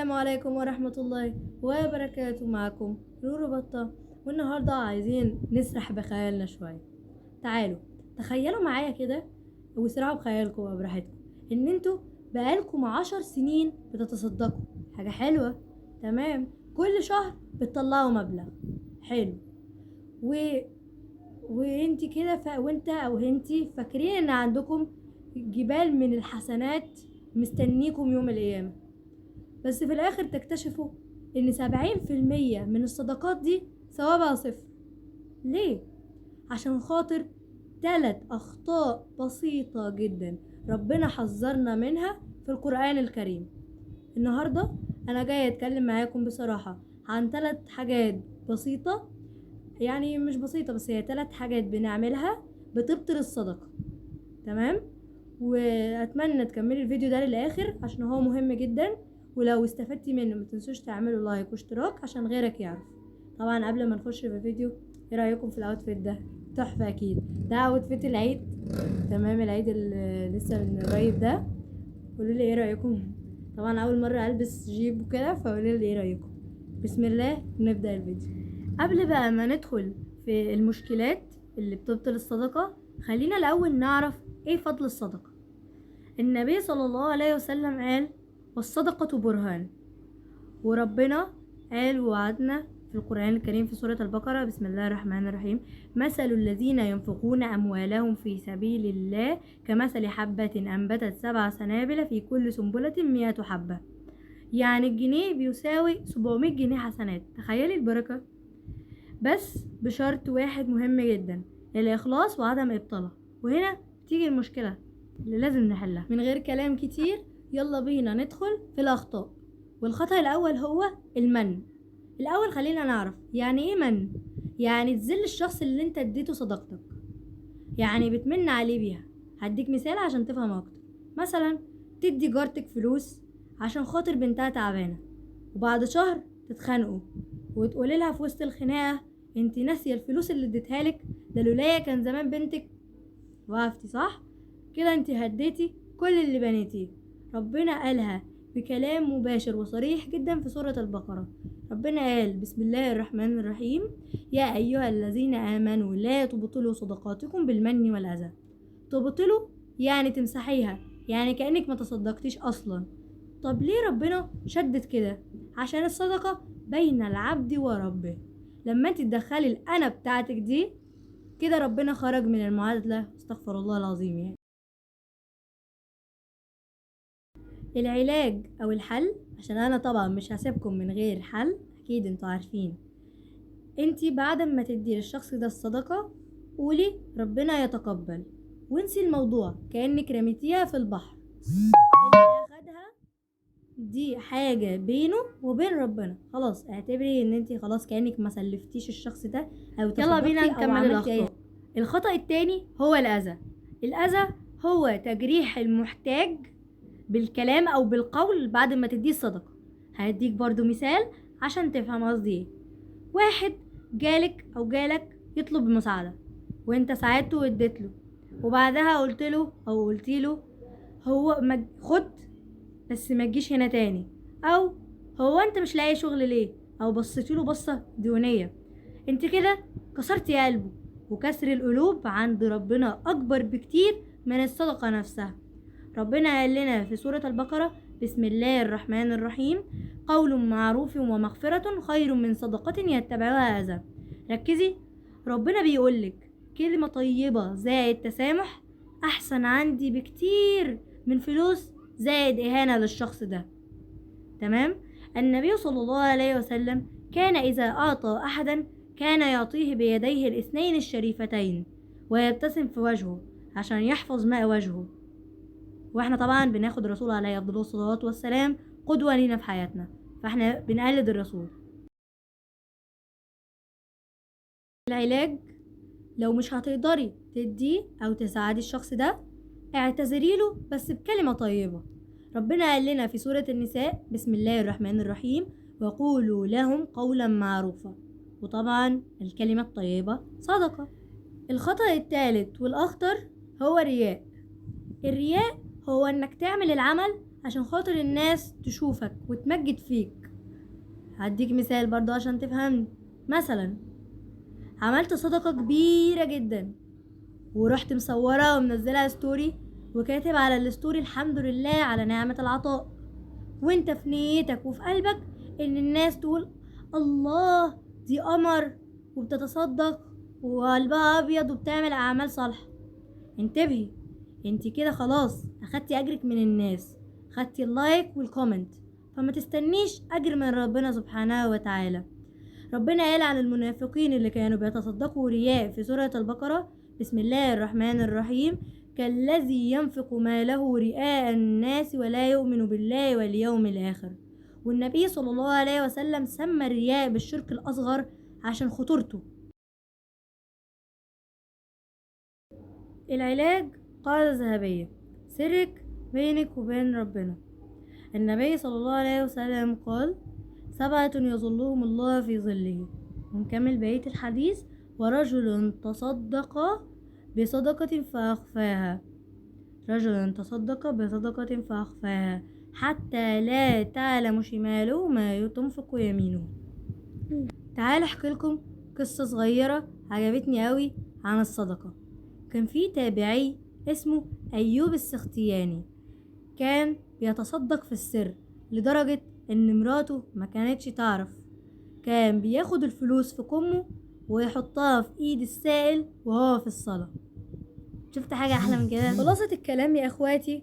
السلام عليكم ورحمة الله وبركاته. معكم رورو بطة، والنهاردة عايزين نسرح بخيالنا شوية. تعالوا تخيلوا معايا كده واسرحوا بخيالكم وبراحتكم ان انتوا بقالكم 10 سنين بتتصدقوا حاجة حلوة، تمام؟ كل شهر بتطلعوا مبلغ حلو، وانت كده وانت او انتي فاكرين ان عندكم جبال من الحسنات مستنيكم يوم القيامة، بس في الاخر تكتشفوا ان 70% من الصدقات دي ثوابها صفر. ليه؟ عشان خاطر 3 اخطاء بسيطة جدا ربنا حذرنا منها في القرآن الكريم. النهاردة انا جاية اتكلم معاكم بصراحة عن 3 حاجات بسيطة، يعني مش بسيطة بس هي 3 حاجات بنعملها بتبطل الصدقة، تمام؟ واتمنى تكملي الفيديو ده للاخر عشان هو مهم جدا، ولو استفدتي منه ما تنسوش تعملوا like واشتراك عشان غيرك يعرف. طبعا قبل ما نخش في الفيديو، ايه رايكم في ال outfit ده؟ تحفه اكيد، ده outfit العيد، تمام؟ العيد اللي لسه من قريب ده. قولوا لي ايه رايكم؟ طبعا اول مره البس جيب وكده، فقولوا لي ايه رايكم. بسم الله نبدا الفيديو. قبل بقى ما ندخل في المشكلات اللي بتبطل الصدقه، خلينا الاول نعرف ايه فضل الصدقه. النبي صلى الله عليه وسلم قال: والصدقة برهان. وربنا قال ووعدنا في القرآن الكريم في سورة البقرة، بسم الله الرحمن الرحيم: مثل الذين ينفقون أموالهم في سبيل الله كمثل حبة أنبتت 7 سنابل في كل سنبلة 100 حبة. يعني الجنيه بيساوي 700 جنيه حسنات. تخيلي البركة. بس بشرط واحد مهم جدا، الإخلاص وعدم إبطالها. وهنا تيجي المشكلة اللي لازم نحلها من غير كلام كتير. يلا بينا ندخل في الأخطاء. والخطأ الأول هو المن. الأول خلينا نعرف يعني إيه من. يعني تذل الشخص اللي انت اديته صداقتك، يعني بتمن عليه بيها. هديك مثال عشان تفهم أكتر. مثلا تدي جارتك فلوس عشان خاطر بنتها تعبانة، وبعد شهر تتخانقوا وتقولي لها في وسط الخناقة: انت ناسية الفلوس اللي اديتها لك، ده لولايا كان زمان بنتك وقفتي. صح كده؟ انت هديتي كل اللي بنيتيه. ربنا قالها بكلام مباشر وصريح جدا في سورة البقرة. ربنا قال: بسم الله الرحمن الرحيم، يا أيها الذين آمنوا لا تبطلوا صدقاتكم بالمن والأذى. تبطلوا يعني تمسحيها، يعني كأنك ما تصدقتيش أصلا. طب ليه ربنا شدد كده؟ عشان الصدقة بين العبد وربه. لما انت تدخلي الأنا بتاعتك دي كده، ربنا خرج من المعادلة، استغفر الله العظيم. يعني العلاج او الحل، عشان انا طبعا مش هسيبكم من غير حل، اكيد انتوا عارفين. انتي بعد ما تدي للشخص ده الصدقة قولي ربنا يتقبل، وانسي الموضوع كأنك رميتيها في البحر. اللي اخدها دي حاجة بينه وبين ربنا، خلاص اعتبري ان انتي خلاص كأنك ما سلفتيش الشخص ده او يلا بينا تصدقتي او نكمل عملتي اي. الأخطاء. الخطأ التاني هو الأذى. الأذى هو تجريح المحتاج بالكلام او بالقول بعد ما تديه الصدقة. هديك برضو مثال عشان تفهم قصدي ايه. واحد جالك او جالك يطلب مساعدة، وانت ساعدته واديت له، وبعدها قلت له او قلتي له هو خد بس ما تجيش هنا تاني، او هو انت مش لاقي شغل ليه، او بصيتي له بصة دونية. انت كده كسرتي قلبه، وكسر القلوب عند ربنا اكبر بكتير من الصدقة نفسها. ربنا قال لنا في سورة البقرة، بسم الله الرحمن الرحيم: قول معروف ومغفرة خير من صدقة يتبعها أذى. ركزي، ربنا بيقولك كلمة طيبة زائد تسامح أحسن عندي بكتير من فلوس زائد إهانة للشخص ده، تمام؟ النبي صلى الله عليه وسلم كان إذا أعطى أحدا كان يعطيه بيديه الاثنين الشريفتين ويبتسم في وجهه عشان يحفظ ماء وجهه. واحنا طبعا بناخد الرسول عليه افضل الصلاه والسلام قدوه لينا في حياتنا، فاحنا بنقلد الرسول. العلاج، لو مش هتقدري تديه او تساعدي الشخص ده اعتذري له بس بكلمه طيبه. ربنا قال لنا في سوره النساء، بسم الله الرحمن الرحيم: وقولوا لهم قولا معروفا. وطبعا الكلمه الطيبه صدقه. الخطأ الثالث والاخطر هو الرياء. الرياء هو انك تعمل العمل عشان خاطر الناس تشوفك وتمجد فيك. هديك مثال برضو عشان تفهمني. مثلا عملت صدقة كبيرة جدا ورحت مصورة ومنزلها story وكاتب على ال story الحمد لله على نعمة العطاء، وانت في نيتك وفي قلبك ان الناس تقول الله دي قمر وبتتصدق وقلبها ابيض وبتعمل اعمال صالحة. انتبهي، انت كده خلاص اخدتي اجرك من الناس، خدتي ال like وال comment، فما تستنيش اجر من ربنا سبحانه وتعالى. ربنا قال عن المنافقين اللي كانوا بيتصدقوا رياء في سورة البقرة: بسم الله الرحمن الرحيم، كالذي ينفق ماله رئاء الناس ولا يؤمن بالله واليوم الآخر. والنبي صلى الله عليه وسلم سمى الرياء بالشرك الأصغر عشان خطورته. العلاج قاعدة ذهبية: سرك بينك وبين ربنا. النبي صلى الله عليه وسلم قال: 7 يظلهم الله في ظله. ونكمل بقية الحديث: ورجل تصدق بصدقة فأخفاها، رجل تصدق بصدقة فأخفاها حتى لا تعلم شماله ما تنفق يمينه. تعال احكي لكم قصة صغيرة عجبتني قوي عن الصدقة. كان في تابعي اسمه أيوب السختياني، كان بيتصدق في السر لدرجة ان مراته ما كانتش تعرف. كان بياخد الفلوس في كمه ويحطها في ايد السائل وهو في الصلاة. شفت حاجة احلى من كده؟ خلاصة الكلام يا اخواتي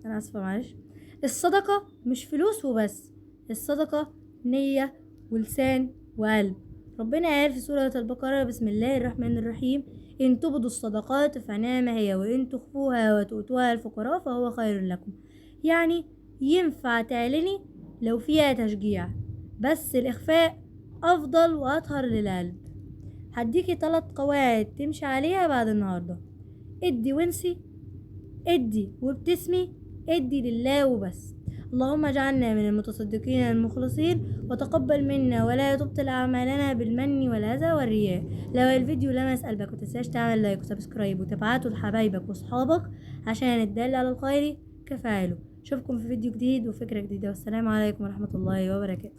انا اسفة معلش، الصدقة مش فلوس وبس، الصدقة نية ولسان وقلب. ربنا قال في سورة البقرة: بسم الله الرحمن الرحيم، إن تبدوا الصدقات فنعم هي وإن تخفوها وتؤتوها الفقراء فهو خير لكم. يعني ينفع تعلني لو فيها تشجيع، بس الإخفاء أفضل وأطهر للقلب. هديكي 3 قواعد تمشي عليها بعد النهاردة: ادي وانسي، ادي وابتسمي، ادي لله وبس. اللهم اجعلنا من المتصدقين المخلصين، وتقبل منا ولا تبطل اعمالنا بالمن والاذى والرياء. لو الفيديو لمس قلبك متنساش تعمل like و subscribe وتبعته لحبايبك واصحابك عشان الدال على الخير كفاعله. اشوفكم في فيديو جديد وفكرة جديدة، والسلام عليكم ورحمة الله وبركاته.